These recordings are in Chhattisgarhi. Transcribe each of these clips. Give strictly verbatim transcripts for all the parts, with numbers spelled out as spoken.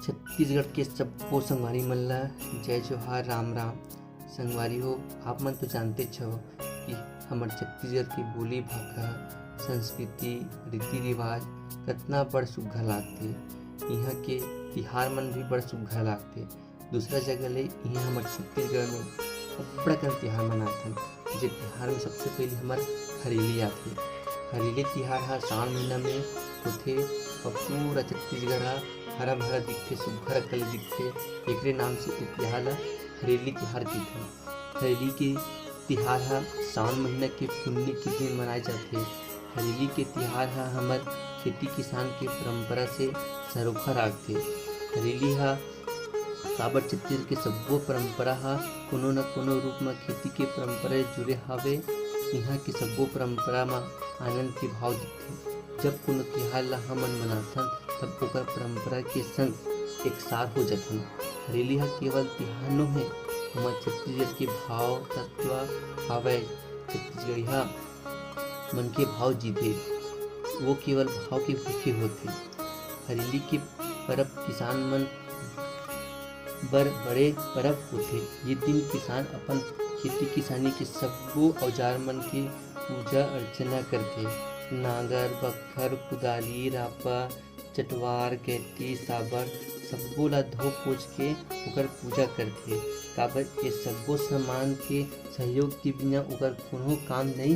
छत्तीसगढ़ के सब्बो संगवारी मन ला जय जोहार, राम राम। संगवारी हो, आप मन तो जानतेच हव कि हमर छत्तीसगढ़ के बोली भाखा, संस्कृति, रीति रिवाज कतना बड़ सुग्घर लागथे। इहाँ के तिहार मन भी बड़ सुग्घर लागथे। दूसरा जगह ले इहाँ हमर छत्तीसगढ़ में अब्बड़ अकन तिहार मनाथन, जे तिहार में सबसे पहले हमर हरेली आथे। हरेली तिहार ह सावन महीना में होथे अउ पूरा छत्तीसगढ़ ह हरा भरा दिखथे, सुग्घर अकन ले दिखथे। एकरे नाम से ए तिहार ल हरेली तिहार कहिथे। हरेली के तिहार ह सावन महीना के पुन्नी के दिन मनाए जाथे। हरेली के तिहार ह हमर खेती किसान के परंपरा से सरोखा राखथे। हरेली ह काबर छत्तीसगढ़ के सब्बो परंपरा ह कोनो न कोनो रूप म खेती के परंपरा ले जुड़े हावय। इहाँ के सब्बो परंपरा म आनंद के भाव दिखथे। जब कोनो तिहार ला हमन मनाथन, तब ओकर परंपरा के संग एक सार हो जाथन। हरेली ह केवल तिहार नो हे, हमर छत्तीसगढ़ के भाव तत्व हावय। छत्तीसगढ़िया मन के भाव जीथे, वो केवल भाव के भूखे होथे। हरेली के परब किसान मन बर बड़े परब होथे। ये दिन किसान अपन खेती किसानी के सब्बो औजार मन के पूजा अर्चना करथे। नांगर, बखर, कुदारी, रापा, चटवार, गैती, साबर, सब्बो ला धो पोछ के ओकर पूजा करथे। काबर ये सब्बो सामान के सहयोग के बिना ओकर कोनो काम नइ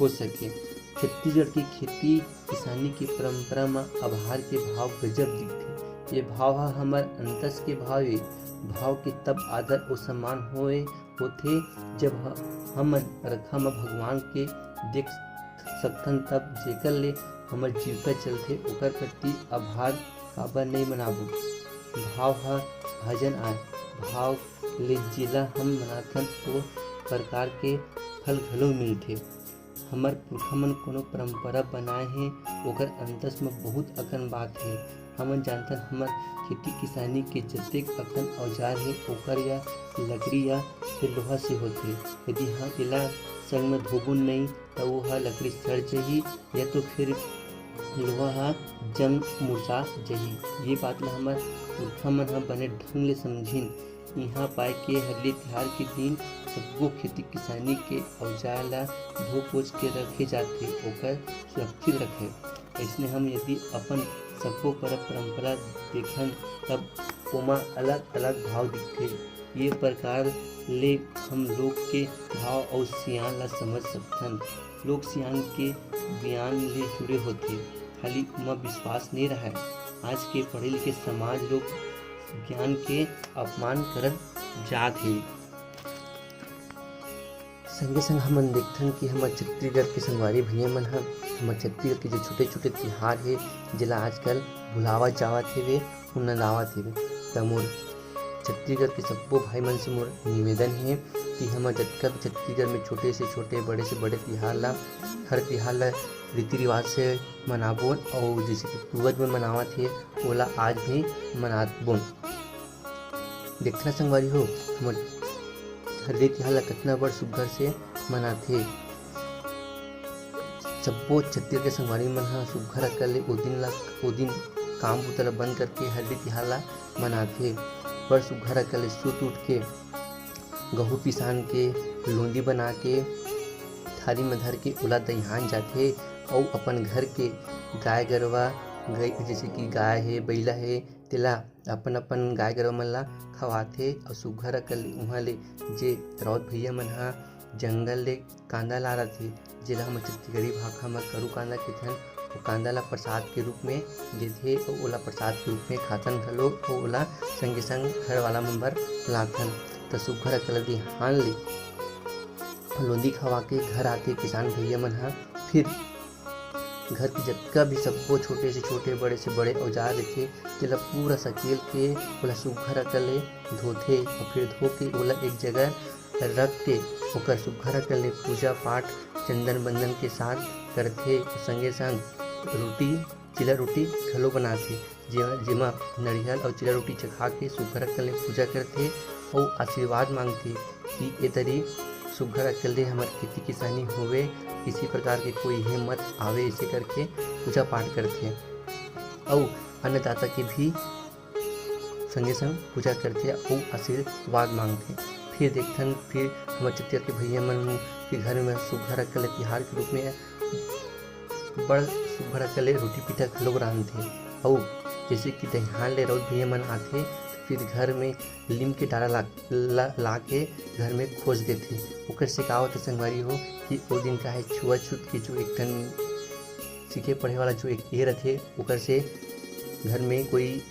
हो सके। छत्तीसगढ़ के खेती किसानी के परंपरा म आभार के भाव गजब दिखथे। ये भाव ह हमर अंतस के भाव ए। भाव के तब आदर अउ सम्मान होए होथे, जब ह-, हमन बरखा म भगवान के देख सकथन, तब जेकर ले हमर जीविका चलथे, ओकर प्रति आभार काबर नइ मनाबो? भाव ह भजन आय, भाव ले जेला हम मनाथन, ओ प्रकार के फल घलो मिलथे। हमर पुरखा मन कोनो परंपरा बनाए हे, ओकर अंतस म बहुत अकन बात हे। हमन जानथन, हमर खेती किसानी के जतेक अकन औजार हे, ओकर या लकड़ी या फिर लोहा से होथे। यदि हम एला संग म धोबुन नइ, त वो ह लकड़ी सड़ जही या तो फिर लोहा ह जंग मुरझा जही। ये बात ल हमर पुरखा मन ह बने ढंग ले समझिन। इहाँ पाए के हरेली तिहार के दिन सब्बो खेती किसानी के औजार ला धो पोछ के रखे जाथे, ओकर सुरक्षित रखे। अइसने हम यदि अपन सब्बो परब परंपरा देखन, तब ओमा अलग-अलग भाव दिखथे। ये प्रकार ले हम लोग के भाव अउ सियान ला समझ सकथन। लोग सियान के बियान ले जुड़े होथे, खाली ओमा विश्वास नइ रहय। आज के पढ़े लिखे समाज लोग ज्ञान के अपमान करत जात हे। संगे संग हमन देखथन कि हमर छत्तीसगढ़ के संगवारी भैया मन ह हमर छत्तीसगढ़ के जो छोटे-छोटे तिहार हे, जेला आजकल भुलावत जावत हेवे, अउ नंदावत हेवे। त मोर छत्तीसगढ़ के सब्बो भाई मन से मोर निवेदन हे कि हमर जतका भी छत्तीसगढ़ में छोटे से छोटे, बड़े से बड़े तिहार ला, हर तिहार ला रीति रिवाज से मनाबोन, अउ जइसे कि पूर्वज मन मनावत हे, ओला आज भी मनाबोन। देखना संगवारी हो, हमर हरेली तिहार ला कतना बड़ सुग्घर से मनाथे। सब्बो छत्तीसगढ़ के संगवारी मन ह सुग्घर अकन ले ओ दिन ला, ओ दिन काम बुता ला बंद करके हरेली तिहार ला मनाथे। बड़ सुग्घर अकन ले सुत उठ के, गहूँ पिसान के, लोंदी बना के, थारी म धर के ओला दइहान जाथे अउ अपन घर के गाय गरवा, गई, जइसे कि गाय हे, बइला हे, तेला अपन-अपन गाय गरवा मन ला खवाथे अउ सुग्घर अकन ले उहाँ ले जे राउत भैया मन ह जंगल ले कांदा ला रथे, जेला हमर छत्तीसगढ़ी भाखा म करू कांदा कहिथन। ओ कांदा ला प्रसाद के रूप में देथे अउ ओला प्रसाद के रूप में खाथन घलो अउ ओला संगे संग घर वाला मन बर लाथन। त सुग्घर अकन ले बिहान ले लोंदी खवा के घर आथे किसान भैया मन ह। फिर घर के जतका भी सब्बो छोटे से छोटे, बड़े से बड़े औजार रहिथे, तेला पूरा सकेल के ओला सुग्घर अकन ले धोथे अउ फिर धो के ओला एक जगह रख के ओकर सुग्घर अकन ले पूजा पाठ चंदन बंदन के साथ करथे। संगे संग रोटी, चीला रोटी घलो बनाथे, जे-, जेमा नरियल अउ चीला रोटी चघा के सुग्घर अकन ले पूजा करथे अउ आशीर्वाद मांगथे कि ए तरी सुग्घर अकन ले हमर खेती किसानी होवे, किसी प्रकार के कोई हे मत आवे, ऐसे करके पूजा पाठ करथे। अउ अन्नदाता के भी संगे संग पूजा करथे अउ आशीर्वाद मांगथे। फिर देखथन, फिर हमर छत्तीसगढ़ के भैया मन के घर में सुग्घर अकन ले तिहार के रूप में बड़ सुग्घर अकन ले रोटी पीठा घलोक रांधथे। अउ जैसे कि दहिहान ले राउत भैया मन आथे, तो फिर घर में लीम के डारा ला, ला, ला के घर में खोस देथे। ओकर से का होथे संगवारी हो, कि ओ दिन का है, छुआछूत के जो एक ठन सीखे पढ़े वाला जो एक ये रथे, ओकर से घर में कोई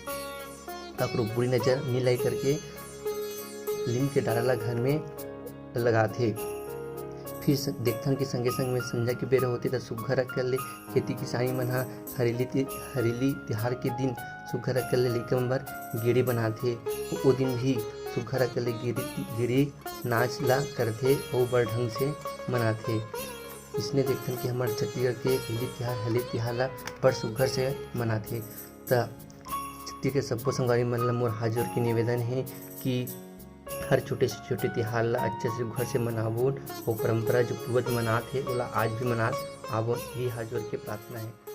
काकरो बुरी नजर नी लगे करके लीम के डारा ला घर में लगाथे। फिर स-, देखथन कि संगे संग में संझा के बेरा होथे, त सुग्घर अकन ले खेती किसानी मन ह हरेली ति-, हरेली तिहार के दिन सुग्घर अकन ले लइका मन बर गेड़ी बनाथे। ओ दिन भी सुग्घर अकन ले गेड़ी, गेड़ी नाच ला करथे अउ बड़ ढंग से मनाथे। इसने देखथन कि हमर छत्तीसगढ़ के हरेली तिहार, हरेली तिहार ला बड़ सुग्घर से मनाथे। त छत्तीसगढ़ के सब्बो संगवारी मन ला मोर हाथ जोर के निवेदन हे कि हर छोटे से छोटे तिहार ला अच्छे से घर से मनाबोन, वो परंपरा जो पूर्वज मनात हे, ओला आज भी मनात आबोन, ये हाथ जोर के प्रार्थना हे।